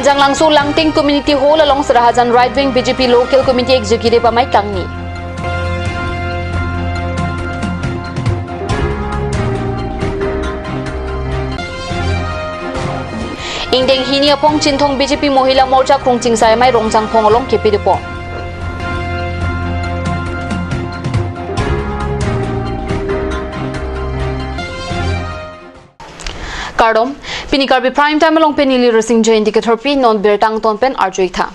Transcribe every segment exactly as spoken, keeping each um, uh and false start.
Hanjanglangso Langting Community Hall along Sirhajan Right Wing B J P Local Committee Executive amei kangni. Ingdeng hini aphong Chinthong B J P Mohila Morcha Krungchingsai amei Rongjangphong along kepadopon. Kardom, pini Karbi Prime Time along pen neli Rasing Jainti ketherpi, non birta angton pen arju-ik tha.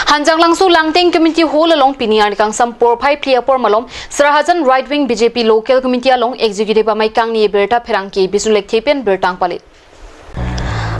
Hanjanglangso Langting Community Hall along pini arni kangsam porphai phli apor malom Sirhajan Right Wing B J P Local Committee along Executive amei kangni birta pherangke Bisnu Lekthe pen birta nangpale.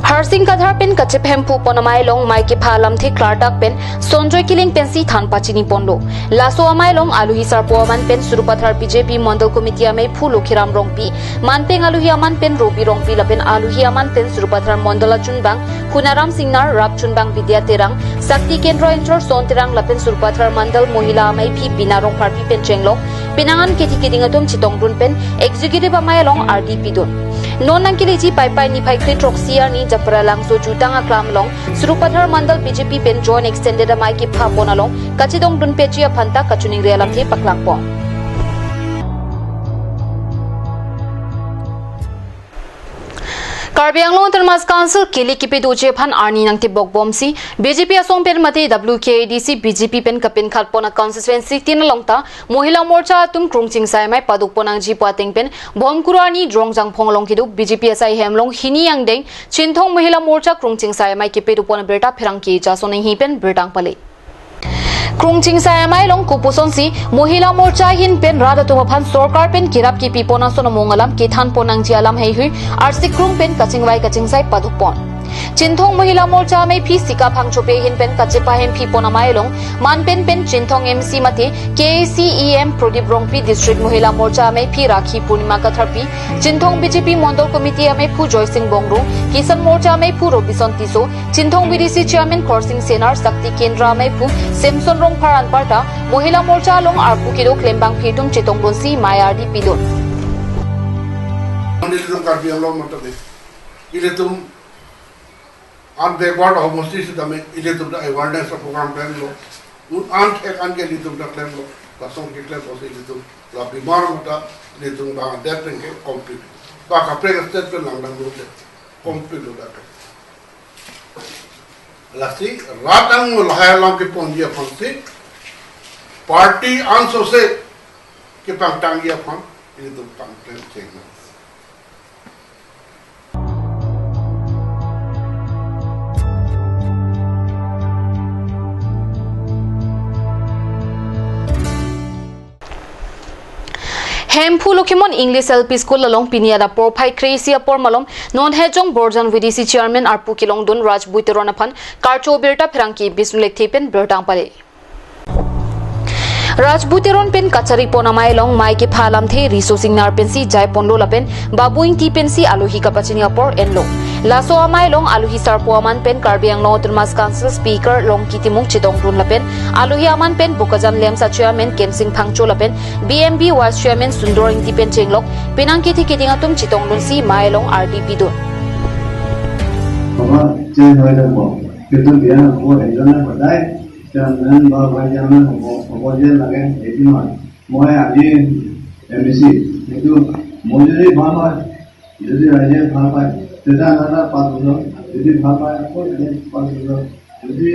Harsing Kathar pen kachepahemphu pon amei along mei kepha alamthe klardak pen Sonjoy Killing pensi than pachini ponlo. Laso amei along aluhi sarpo aman pen Sarupathar B J P Mondol Committee ameiphu Lokhiram Rongpi, manpeng aluhi aman pen Robi Rongpi lapen aluhi aman pen Sarupathar Mondol achunbang Hunaram Singnar, rap chunbang Vidya Terang, Sakti Kendra inchor Son Terang lapen Sarupathar Mondol Mohila ameiphi Bina Rongpharpi pen chenglok, penang an kethe keding atum chetongdun pen Executive amei along ardi pidun. Non nangkeleji Paipai niphai kre throksi arni Japralangso jutang aklam along Sarupathar Mondol B J P pen Joint Extended amei kepha pon along kachedongdun peji aphanta kachiningri alamthe paklang pon. Karbi Anglong Autonomous Council kili kipi doji aphan arni nangtibok bomsi B J P asong pen mate W K A D C B J P pen kapinkhat pon a constituency tin along ta Mohila Morcha atum Krungchingsai amei padopon nangji pu ateng pen Bhomkuru arni Rongjangphong along kedo B J P asai hem along hini angdeng Chinthong Mohila Morcha Krungchingsai amei kepadopon birta pherangke Jason Enghi pen birta nangpale. Krungchingsai amei along kopusonsi Mohila Morcha ahin pen rat atum aphan sorkar pen kerap kepi pon ason amung alam kethan pon nangji alam heihui arsi krung pen kachingvai kachingsai padopon. Chinthong Mohila Morcha ameiphi Sika Phangchopi ahin pen kachepahemphi pon amei along manpen pen Chinthong M C mate K A C E M Pradip Rongpi, District Mohila Morcha ameiphi Rakhi Purnima Katharpi, Chinthong B J P Mondol Committee ameiphu Joysing Bongrung, Kisan Morcha ameiphu Robison Tisso, Chinthong B D C Chairman Khorsing Senar, Sakti Kendra ameiphu Samson Rongphar anparta Mohila Morcha along arpu kedo klembangpi atum chetongdunsi mei ardi pidun. Ilitum Karbi Anglong matade, ilitum an backward homosti sitame ilitum ta awareness program klemlo. Un an thek an ke ilitum ta klemlo. Lason keklem pusi ilitum la bimar mata ilitum bang adet pen ke complete. Ba kaprek state pen langdamlo te. Complete lo dak. Lasi rat angno lahai alam keponji aphansi party ansose kepangtangji aphan ilitum pangklem chenglo. Hemphu Lokhimon English L P School along pini adap porphai kre-isi apor malom non Hejong Borjan V D C Chairman arpu kelongdun Rajbui Teron aphan karcho birta pherangke Bisnu Lekthe pen birta nangpale. Rajbui Teron pen kachari pon amei along mei kepha alamthe Riso Singnar pensi jai ponlo lapen Babu Ingti pensi aluhi kapachini apor enlo. Laso amei along aluhi sarpo aman pen Karbi Anglong Autonomous Council Speaker Longki Timung chetongdun lapen aluhi aman pen Bokajan LAMPS a Chairman Kensing Phangcho lapen B M B Vice Chairman Sundor Ingti pen chenglok penang kethe keding atum chetongdunsi mei along ardi pidun. Baba, change হয়ে যাব। কিন্তু বিয়া হ'ব, এজনে সদায় চেয়াৰমেন বা vice chairman হ'ব, হ'ব যে লাগে, সেইটো নহয়। মই আজি এম ই চি, সেইটো মই যদি ভাল হয়, যদি ৰাইজে ভাল পায়, তেতিয়া এটা পাঁচ বছৰ, যদি ভাল পায়, আকৌ একে পাঁচ বছৰ, যদি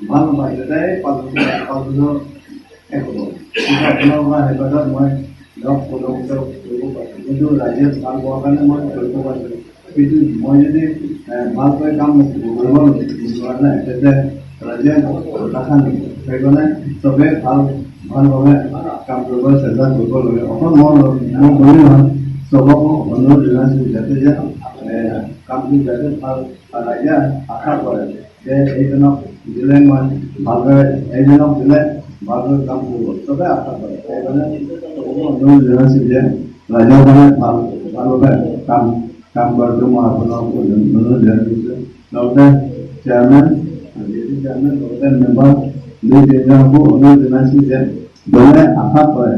ভাল নাপায়, তেতিয়াই পাঁচ বছৰ, পাঁচ বছৰ শেষ হ'ব। কিন্তু আপোনালোকৰ আশীৰ্বাদত মই দহ পোন্ধৰ বছৰ কৰিব পাৰিম। কিন্তু ৰাইজে ভাল পোৱাৰ কাৰণে মই কৰিব পাৰিছোঁ। কিন্তু মই যদি, এ, ভালকৈ কাম কৰিব নোৱাৰা নাই, তেন্তে ৰাইজে আশা নকৰে। সেইকাৰণে চবেই ভাল, ভালভাৱে কাম কৰিবলৈ চেষ্টা কৰিব লাগে। অকল মই, মই বুলি নহয়, চবকো অনুৰোধ জনাইছোঁ যাতে যে, এ, কামটো যাতে ভাল, ৰাইজে আশা কৰে যে এইজনক দিলে মই ভালদৰে, এইজনক দিলে ভালদৰে কাম কৰিব। চবে আশা কৰে। সেইকাৰণে চবকো অনুৰোধ জনাইছোঁ যে ৰাইজৰ কাৰণে ভাল, ভালভাৱে কাম, কাম কৰাটো মই আপোনালোকক অনুৰোধ জনাইছোঁ। লগতে চেয়াৰমেন, ডি চি চেয়াৰমেন, লগতে মেম্বাৰ দুই তিনিজনকো অনুৰোধ জনাইছোঁ যে দলে আশা কৰে,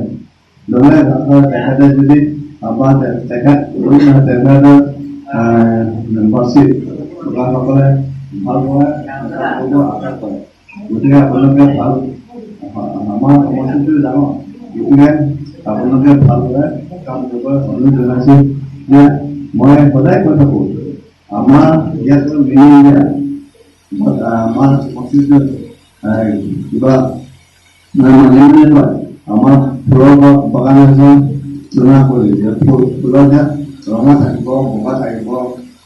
দলে আশা কৰে তেখেতে যদি, আহ, বা তে-, তেখেত, তেখেতৰ, আহ, মেম্বাৰশ্বিপ থকাসকলে ভাল হয়, হ'ব আশা কৰে। গতিকে আপোনালোকে ভাল, আমাৰ কৰ্মসূচীটো ডাঙৰ। গতিকে আপোনালোকে ভালদৰে কাম কৰিব, অনুৰোধ জনাইছোঁ। যে মই সদায় কৈ থাকোঁ, আমাৰ ইয়াত মিনি ইণ্ডিয়া, আমাৰ কৰ্মসূচীটো, এ, কিবা নাই, মানে, মানে কয়, আমাৰ ফুলৰ বা-, বাগান এখন চুনা কৰি দিয়ে। ফুল, ফুলৰ যে ৰঙা থাকিব, বগা থাকিব,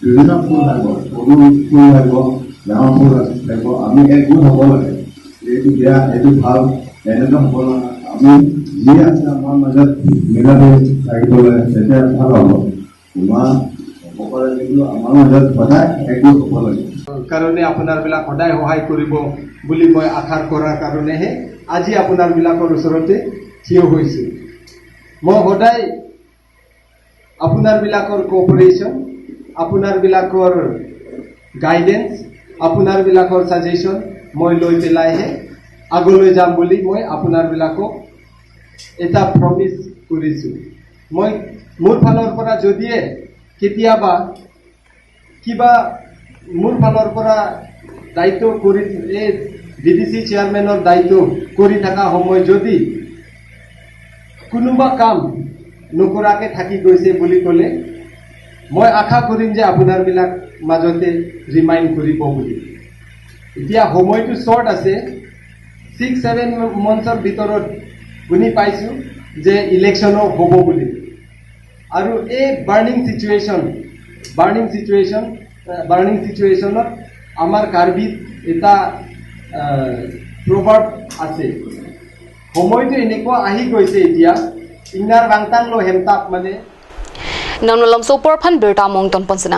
বিভিন্ন ফুল থাকিব, পদুম ফুল থাকিব, ডাঙৰ ফুল থাকিব। আমি একগোট হ'ব লাগে। এইটো বেয়া, এইটো ভাল, এনেকুৱা হ'ব লাগে। আমি যি আছে আমাৰ মাজত মিলাপ্ৰীতি থাকিব লাগে, তেতিয়া ভাল হ'ব। আমাৰ সকলোৱে কিন্তু আমাৰ মাজত সদায় একগোট হ'ব লাগে। কাৰণে আপোনাৰবিলাক সদায় সহায় কৰিব বুলি মই আশা কৰাৰ কাৰণেহে আজি আপোনাৰবিলাকৰ ওচৰতে থিয় হৈছোঁ। মই সদায় আপোনাৰবিলাকৰ কোঅপাৰেশ্যন, আপোনাৰবিলাকৰ গাইডেন্স, আপোনাৰবিলাকৰ ছাজেশ্যন মই লৈ পেলাইহে আগলৈ যাম বুলি মই আপোনাৰবিলাকক এটা প্ৰমিছ কৰিছোঁ। মই মোৰ ফালৰ পৰা যদিয়ে কেতিয়াবা কিবা মোৰ ফালৰ পৰা দায়িত্ব কৰি, এই ডি ডি চি চেয়াৰমেনৰ দায়িত্ব কৰি থকা সময় যদি কোনোবা কাম নকৰাকে থাকি গৈছে বুলি ক'লে মই আশা কৰিম যে আপোনাৰবিলাক মাজতে ৰিমাইণ্ড কৰিব বুলি। এতিয়া সময়টো শ্বৰ্ট আছে, ছিক্স ছেভেন মন্থছৰ ভিতৰত শুনি পাইছোঁ যে ইলেকশ্যনো হ'ব বুলি। আৰু এই বাৰ্ণিং চিটুৱেশ্যন, বাৰ্ণিং চিটুৱেশ্যন, আহ, বাৰ্ণিং চিটুৱেশ্যনত আমাৰ কাৰ্বিত এটা, আহ, প্ৰভাৱ আছে। সময়টো এনেকুৱা আহি গৈছে এতিয়া, ইনাৰ বাংটাংলো হেমতাপ মানে। Non malom sopor aphan birta mong ton pon sina.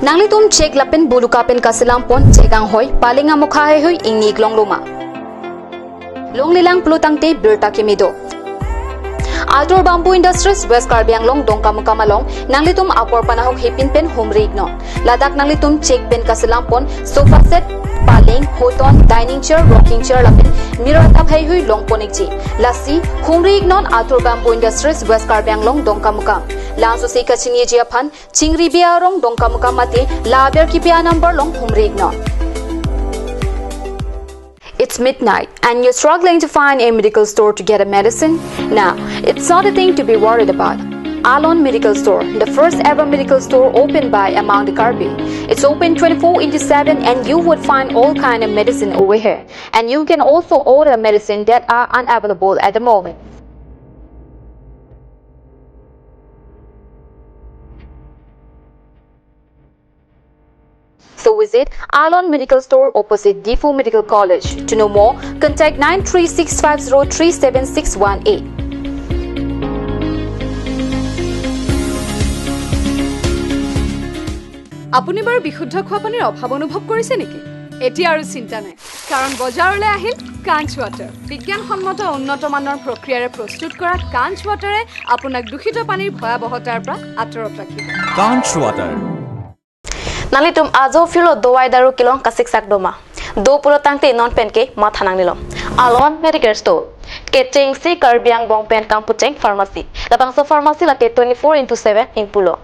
Nanglitum chek lapen buluka pen kaselam pon chek anghoi, paleng amokha heihui ingni iklong loma. Longlelang pulo tangte birta keme do. Atur Bamboo Industries, West Karbi Anglong, Dongkamukam along, nanglitum apor panahok hepin pen humri iknon. Ladak nanglitum chek pen kaselam pon sofa set, paleng, hoton, dining chair, rocking chair lapen mirror tap heihui long pon ikji. Lasi humri iknon Atur Bamboo Industries, West Karbi Anglong, Dongkamukam. Langsosi kachiniji aphan, Chingribi arong Dongkamukam mate la aber kipi a-number along humri iknon. It's midnight and you're struggling to find a medical store to get a medicine? Nah, it's not a thing to be worried about. Alon Medical Store, the first ever medical store opened by among the Karbi. It's open twenty-four into seven and you would find all kind of medicine over here. And you can also order medicine that are unavailable at the moment. So visit Alon Medical Store opposite Diphu Medical College. To know more, contact nine three six five zero three seven six one eight. আপুনি বাৰু বিশুদ্ধ খোৱা পানীৰ অভাৱ অনুভৱ কৰিছে নেকি? এতিয়া আৰু চিন্তা নাই, কাৰণ বজাৰলৈ আহিল কাঞ্চ ৱাটাৰ। বিজ্ঞানসন্মত উন্নত মানৰ প্ৰক্ৰিয়াৰে প্ৰস্তুত কৰা কাঞ্চ ৱাটাৰে আপোনাক দূষিত পানীৰ ভয়াৱহতাৰ পৰা আঁতৰত ৰাখিব। Kanch Water. Nanglitum ajo phirlo dovai daru kelong kasiksak doma. Do pulo tangte non penke matha nangnelo. Alon Medicare Store. Kechengsi Karbi Anglong pen kangpucheng pharmacy. Labangso pharmacy lake twenty-four into seven ingpulo.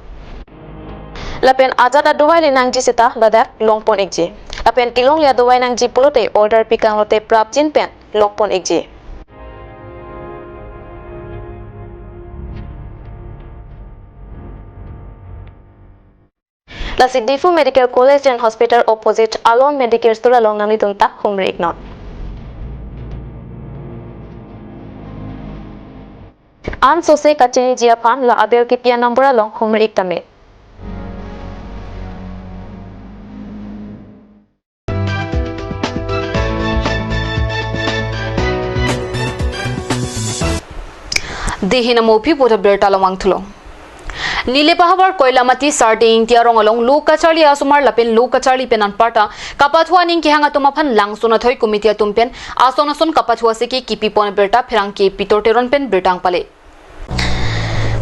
Lapen ajat adovai lenangji seta ladak long pon ikji. Lapen kelongle adovai nangji pulote order pikang lote prapjin pen long pon ikji. Lasi Diphu Medical College and Hospital opposite Alon Medicare Store along nanglitum ta humri iknon. Ansose kachiniji aphan la aber kipi a-number along humri ik tame. Dehin amophi boda birta lomang thulo. Nilepa havar Koilamati Sarding Tiarong along lo kacharli asomar lapen lo kacharli pen anparta kapathu aning kehang atum aphan Langsonathoi Committee atum pen ason ason kapathu asiki kipi pon birta pherangke Pitor Teron pen birta nangpale.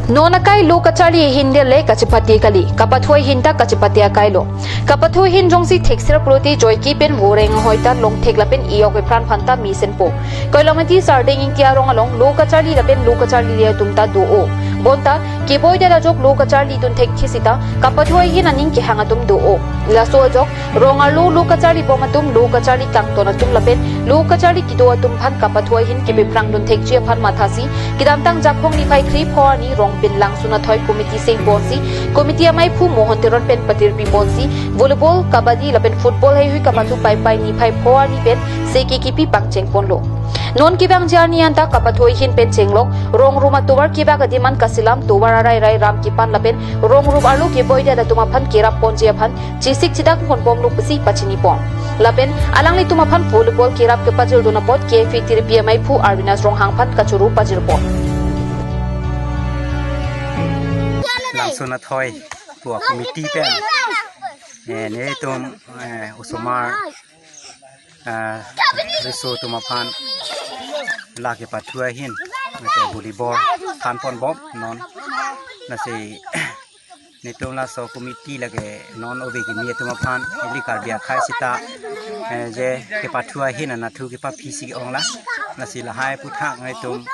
Non akai lo kacharli ahin dele kachepate kali, kapathu ahin ta kachepate akai lo. Kapathu ahin jongsi thekser pulote joike pen voreng ahoi ta longthek lapen iyok epran phanta mesenpo. Koilamati Sardeng Ingti arong along lo kacharli lapen lo kacharlile atum ta do-o. Bonta keboi dada jok lo kacharli dunthek thi sita kapathu ahin aning kehang atum do-o. Laso ajok rong arlo lo kacharli bom atum, lo kacharli kangton atum lapen lo kacharli kedo atum aphan kapathu ahin kepephrang dunthekji aphan mathasi kedamtang Jakhong niphai kre pho arni Rongbin Langsun Athoi committee seng ponsi, committee amaiphu Mohon Teron pen patirpi ponsi, volleyball, kabaddi lapen football heihui kapathu Paipai niphai pho arni pen seke kipi pangcheng ponlo. Non kevangji arni anta kapathu ahin pen chenglok, rong rum atovar kebak adim an kasilam, tovar arai rai ram kepan lapen rong rum arlo keboi dada atum aphan kerap ponji aphan chesik chedak ponbomlo pusi pachini pon. Lapen alanglitum aphan volleyball kerap kepajirdun apot K F A tiripi amaiphu Arvinas Ronghang aphan kachoro pajir pon. Langsun Athoi pu a committee pen, eh, netum, eh, osomar, eh, riso atum aphan la kepathu ahin, mate volleyball than ponbom non. Lasi netum laso committee lake non ove kimi atum aphan ili Karbi akhei sita, eh, je kepathu ahin anatthu kepaphi si ong la. Lasi lahai aphuthak netum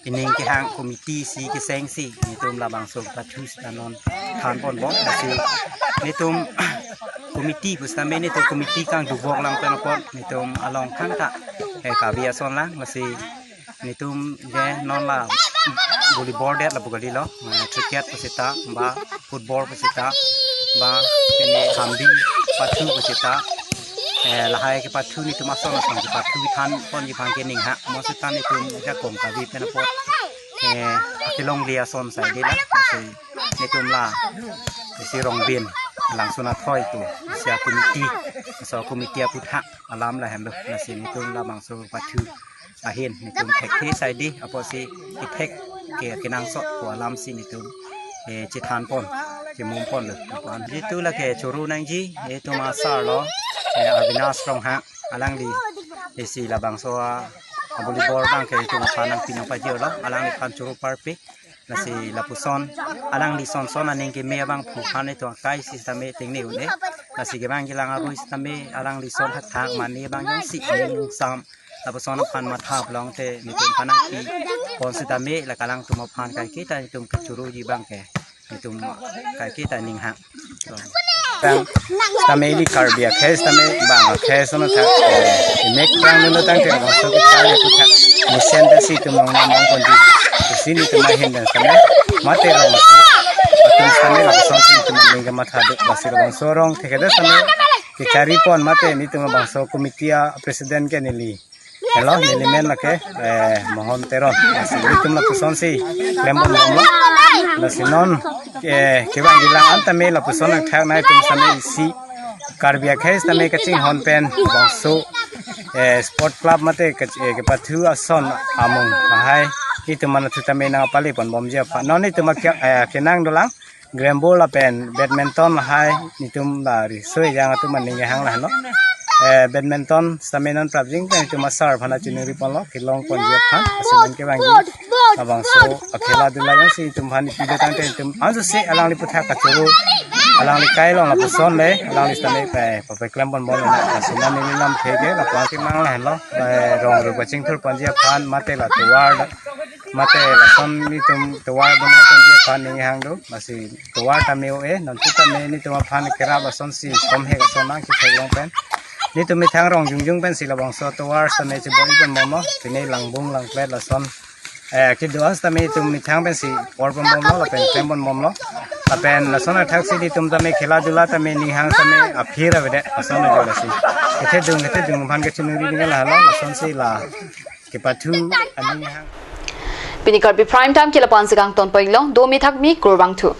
ining kehang committee si kesengsi netum labangso pathu sita non than ponbom. Lasi netum committee pusitame netum committee kangdubok lang pen apot netum along thangta, eh, kave ason lang. Lasi netum je non la volleyball det lapu kalilo, eh, cricket pusita ba football pusita ba pine hambi pathu pusita, eh, lahai kepathu netum ason ason kepathu than ponji aphan ke ning ha. Mo sita netum jakong kave pen apot, eh, akelongle ason sai de la. Lasi netum la, lasi Rongbin Langsun Athoi pu si a committee, so committee aphuthak alam lahenlo. Lasi netum labangso pathu ahin netum thekthe sai de apotsi ithek ke kenangsot pu alamsi netum, eh, chethan pon, chemum ponlo. Lapu-an jitu lake choro nangji, eh, netum a sir lo, eh, Avinash Ronghang, alangli, eh, si labangso a, a volleyball abang ke netum aphan nangpi nangpajirlo, alangliphan choro parpe. Lasi lapuson alangli son son aning keme abangphu aphan netum akai sitame tengne un-e. Lasi kevang kelang arui sitame alangli son thakthak mane abang jongsi aning sam lapuson aphan matha plong te netum aphan nangpi pon sitame la kalangtum aphan kaiketa netum kachoroji abang ke netum kaiketa ning ha. Tang sitame ili Karbi akhei sitame bang akhei ason athak, eh, imek prang nunu tangte bangso kechari aputhak mesen ta si itum nong nam ong ponji. Si netum ahin dan sitame mate bangso atum sitame lapuson si itum aning kematha do. Lasi bangso rong thekeda sitame kechari pon mate netum bangso committee a president ke neli helo, neli men lake, eh, Mohon Teron. Lasi netum lapuson si klem ponbomlo. Lasi non, eh, kevang kelang an tame lapuson nangthak nai atum sitame isi Karbi akhei sitame kachinghon pen bangso, eh, sport club mate kach-, eh, kepathu ason amung lahai itum anatthu tame nangpale ponbomji aphan. Non itum ake, eh, kenang dolang. Gramball lapen badminton lahai netum la riso ejang atum aning kehang lahenlo. Eh, badminton sitame non prapjin pen itum a sir aphan nangchiningri ponlo kelong ponji aphan. Lasi non kevangji labangso akhela dula jongsi itum aphan ipi do tangte itum anso se alangli aputhak kachoro, alangli kai along lapuson le alangli sitame pe papeklem ponbomlo. Lasi non neli lamthe ke lapu-an kemang lahenlo. Eh, rong ru kachingthur ponji aphan mate la tovar mate lason netum tovar bonai ponji aphan ning hang do. Lasi tovar tame o-e, non tu tame netum aphan kerap ason si komhek ason nangkethek long pen netum methang rong jongjong pensi labangso tovar sitame cheboi ponbomlo, pine langbung langplet lason, eh, kedo-an sitame itum methang pensi por ponbomlo lapen klem ponbomlo. Lapen lason athak si netum tame khela dula tame ning hang tame aphir avedet ason ajo lasi. Kethedung kethedung aphan kachiningri ning lahelo, lason si la kepathu aning hang. Pini Karbi Prime Time ke lapu-an si kangton ponlo, do mithak mi kurvangthu.